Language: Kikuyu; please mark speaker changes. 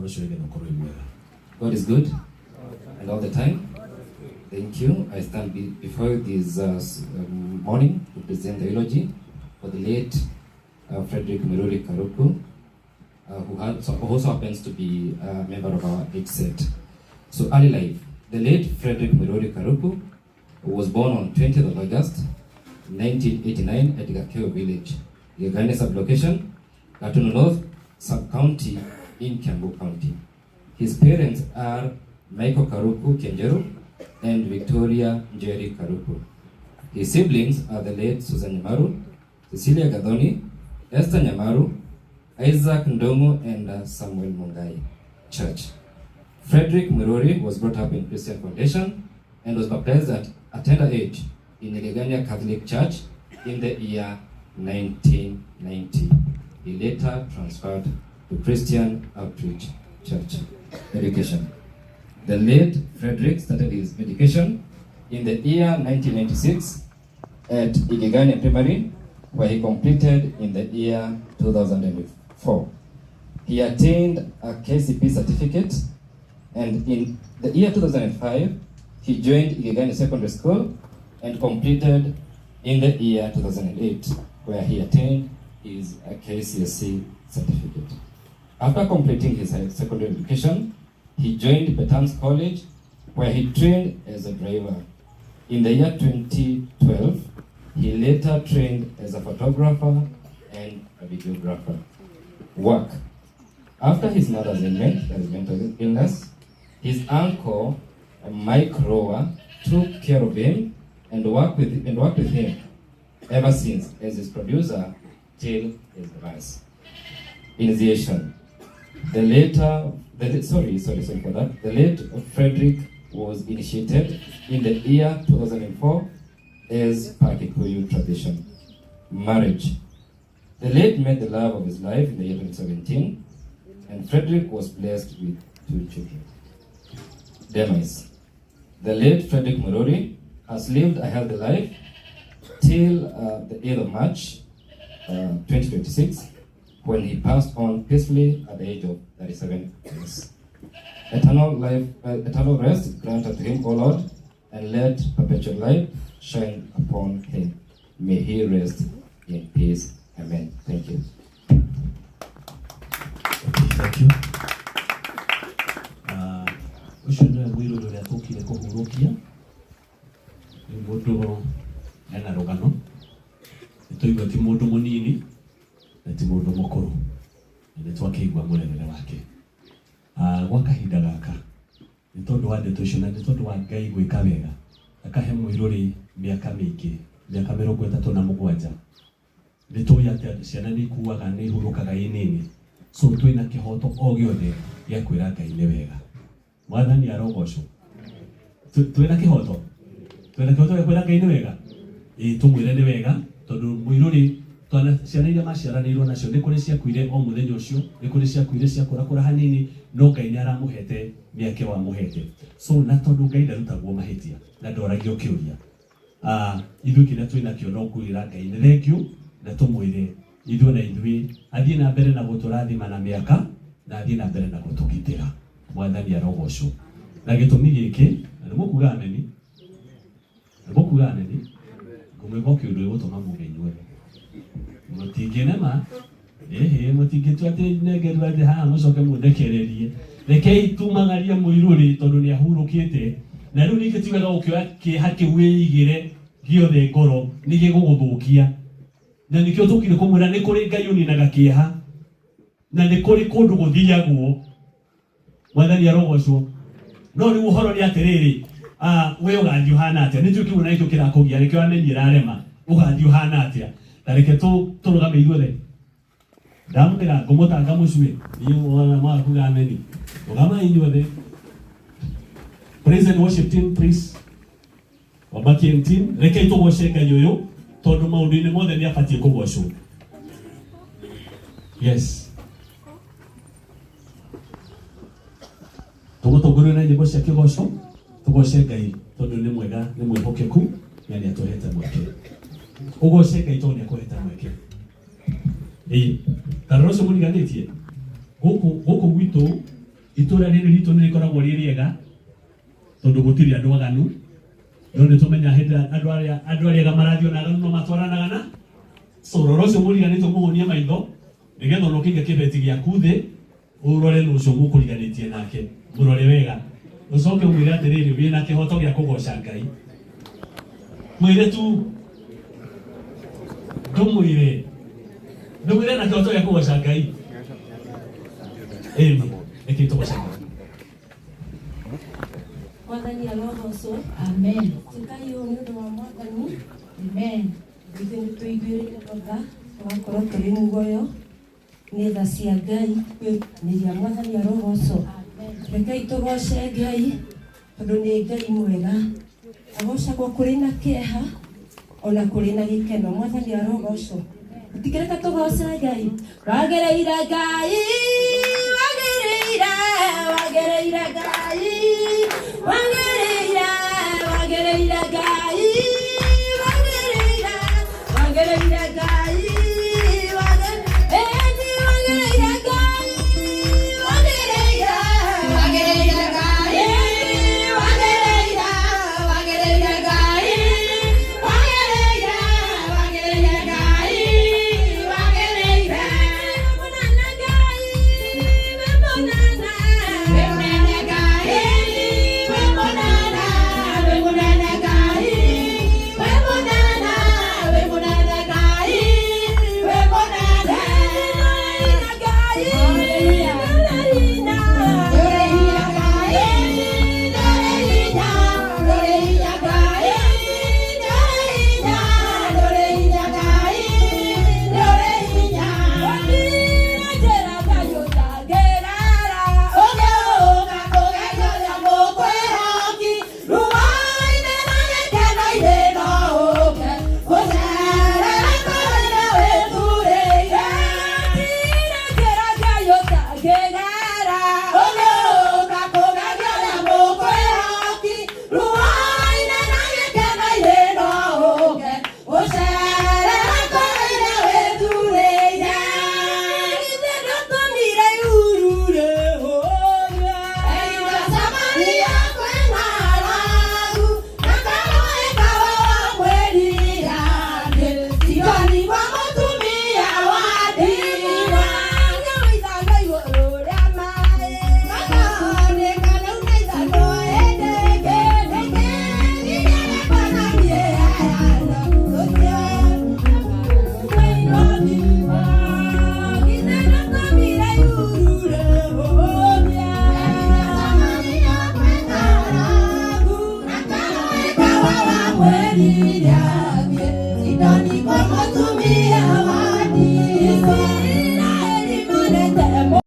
Speaker 1: Ũhoro ũcio nĩgetha ũkorwo wĩ mwega.
Speaker 2: God is good and all the time. Thank you. I stand before you this morning to present the eulogy for the late Frederick Muiruri Karuku, who also happens to be a member of our age set. So early life. The late Frederick Muiruri Karuku was born on 20th of August, 1989 at Gakeo Village, Igegania sublocation, Gatundu North Sub-County in Kiambu County. His parents are Michael Karuku Kienjeru and Victoria Njeri Karuku. His siblings are the late Susan Nyamaru, Cecilia Gadoni, Esther Nyamaru, Isaac Ndongo, and Samuel Mungai. Church. Frederick Muiruri was brought up in Christian Foundation and was baptized at a tender age in Igegania Catholic Church in the year 1990. He later transferred to Christian Outreach Church. Education. The late Frederick started his education in the year 1996 at Igegania Primary, where he completed in the year 2004. He attained a KCP certificate, and in the year 2005, he joined Igegania Secondary School and completed in the year 2008, where he attained his KCSE certificate. After completing his secondary education, he joined Petans College, where he trained as a driver. In the year 2012, he later trained as a photographer and a videographer. Work. After his mother's ailment, that is mental illness, his uncle, Mike Rower, took care of him and worked with him ever since as his producer till his demise. Initiation. The late Frederick was initiated in the year 2004 as per Kikuyu tradition. Marriage. The late met the love of his life in the year 2017, and Frederick was blessed with 2 children. Demise. The late Frederick Muiruri has lived a healthy life till the 8th of March, 2026, when he passed on peacefully at the age of 37 years. Eternal life, eternal rest granted to him, O Lord, and let perpetual light shine upon him. May he rest in peace. Amen. Thank you.
Speaker 1: Okay, thank you. Ũcio nĩwe mũirũrĩ ũrĩa tũkire kũhurũkia. Nĩ mũndũ ena rũgano. Nĩtũigua ti mũndũ mũnini na ti mũndũ mũkũrũ. Na nĩtwakĩigua mũrerere wake. Gwa kahinda gaka nĩ tondũ wa ndeto icio na nĩ tondũ wa Ngai gwĩka wega akahe mũirũrĩ mĩaka mĩingĩ, mĩaka 37. Nĩ tũĩ atĩ ciana nĩ ikuaga, nĩ ihurũkaga i nini. So twĩna kĩhoto o gĩothe gĩa kwĩra Ngai nĩ wega. Mwathani arogocwo. Twĩna kĩhoto? Twĩna kĩhoto gĩa kwĩra Ngai nĩ wega? Ĩĩ, tũmwĩre nĩ wega tondũ mũirũrĩ twana ciana iria maciaranĩirwo nacio nĩ kũrĩ ciakuire o mũthenya ũcio, nĩ kũrĩ ciakuire ciakũrakũra hanini, no Ngai nĩ aramũhete mĩaka ĩyo amũhete. So na tondũ Ngai ndarutagwo mahĩtia na ndoragio kĩũria, ithuĩ kĩrĩa twĩnakĩo no kwĩra Ngai nĩ thengiũ na tũmwĩre ithuĩ na ithuĩ athiĩ na mbere na gũtũrathima na mĩaka na athiĩ na mbere na gũtũgitĩra. Mwathani arogocwo. Na gĩtũmi gĩkĩ, na nĩ mũkuga ameni, nĩ mũkuga ameni, ngũmwĩka o kĩũndũ gĩgũtũma muge inyuothe. Mũtingĩnema, ĩhĩ, mũtingĩtua atĩ nengerwo atĩ haha mũcoke mũndekererie. Rekei tumagarie mũirũrĩ tondũ nĩ ahurũkĩte. Na rĩu ningĩ ti wega gũkĩoya kĩeha kĩu wĩigĩre gĩothe ngoro, nĩ gĩgũgũthũkia. Na nĩkĩo tũkire kũmwĩra nĩ kũrĩ Ngai ũninaga kĩeha, na nĩ kũrĩ kũndũ gũthiagwo. Mwathani arogocwo. No rĩu ũhoro nĩ atĩrĩrĩ, we ũgathiĩ ũhana atĩa? Nĩ njũĩ kĩu na nĩkĩo kĩrakũgia, nĩkĩo amenyi ĩrarema. Ũgathiĩ ũhana atĩa? Ta reke tũrũgame ithuothe. Ndamwĩra ngũmũtanga mũcue, niĩ mwaga kuga ameni. Rũgamai inyuothe. Praise and worship team, please. Wabaki team, rekei tũgoce Ngai ũyũ tondũ maũndũ-inĩ mothe nĩ abatiĩ kũgocwo. Yes. Tũgũtongorio na nyĩmbo cia kĩgoco, tũgoce Ngai tondũ nĩ mwega, nĩ mwĩhokeku na nĩ atũhete mweke. Ũgoce Ngai tondũ nĩ akũhete mweke. Ĩĩ, ta rora ũcio mũriganĩtie. Gũkũ gwitũ Itũra rĩrĩ ritũ nĩ rĩkoragwo rĩ rĩega tondũ gũtirĩ andũ aganu, no nĩ tũmenya hĩndĩ andũ arĩa ega marathiĩ ona aganu no matwaranaga na so rora ũcio mũriganĩtie mũhũnie maitho nĩgetha ona ũkĩiga kĩbeti gĩaku thĩ ũrore nũ ũcio mũkũriganĩtie nake, mũrore wega, ũcoke ũmwĩre atĩrĩrĩ, wĩna kĩhoto gĩa kũgoca Ngai. Mwĩre tu, ndũmwĩre, ndũmwĩre na kĩhoto gĩa kũgoca Ngai. Ĩni nĩkĩ tũgoca Ngai?
Speaker 3: Mwathani arogocwo.
Speaker 4: Amen.
Speaker 3: Tĩkai ũũ nĩ ũndũ wa Mwathani.
Speaker 4: Amen.
Speaker 3: Ithuĩ nĩ tũiguĩrĩire tha, tũgakorwo tũrĩ muoyo nĩ tha cia Ngai kwĩrutanĩria. Mwathani arogocwo. Rekei tũgoce Ngai tondũ nĩ Ngai mwega, agocagwo kũrĩ na kĩeha ona kũrĩ na gĩkeno. Mwathani arogocwo. Tigĩrĩka tũgoce Ngai. Wagĩrĩire Ngai, wagĩrĩire, wagĩrĩire Ngai, wagĩrĩire, wagĩrĩire Ngai, wagĩrĩire, wagĩrĩire Ngai, ĩni wagĩrĩire Ngai, wagĩrĩire, wagĩrĩire Ngai, wagĩrĩire, wagĩrĩire Ngai, wagĩrĩire, wagĩrĩire Ngai, wagĩrĩire. Mũnene Ngai, we mũnene, we mũnene Ngai, we mũnene, we mũnene Ngai, we mũnene, we mũnene Ngai, we mũnene Ngai, ndũrĩ hinya, ndũrĩ hinya Ngai, ndũrĩ hinya, ndũrĩ hinya Ngai, ndũrĩ hinya, ndũrĩ hinya Ngai, ndũrĩ hinya. Gũtirĩ njĩra Ngai ũtangĩrara, ũgĩũka kũgeria ũrĩa mũkwĩhoki, ruo-inĩ na gĩkeno-inĩ no ũke gũcerera kũrĩa wĩthurĩire. Gũtirĩ njĩra Ngai ũtangĩgera, ũgĩũka kũgeria ũrĩa mũkwĩhoki, ruo-inĩ na gĩkeno-inĩ no ũke gũcerera kũrĩa wĩthurĩire. Githĩ ndũtũmire ihurure hũũre, Samaria kwĩna ng'aragu, na karũũĩ kawa wa mweri yake, Sidoni kwa mũtumia wa ndigwa. Nĩũithaga igũrũ rĩa maĩ, makoneka rĩu nĩ ithanwa ĩndĩkĩ, nĩkĩ nginya na niĩ ayana, githĩ ndũtũmire ihurure hũũre, Samaria kwĩna ng'aragu, na karũũĩ kawa wa mweri yake.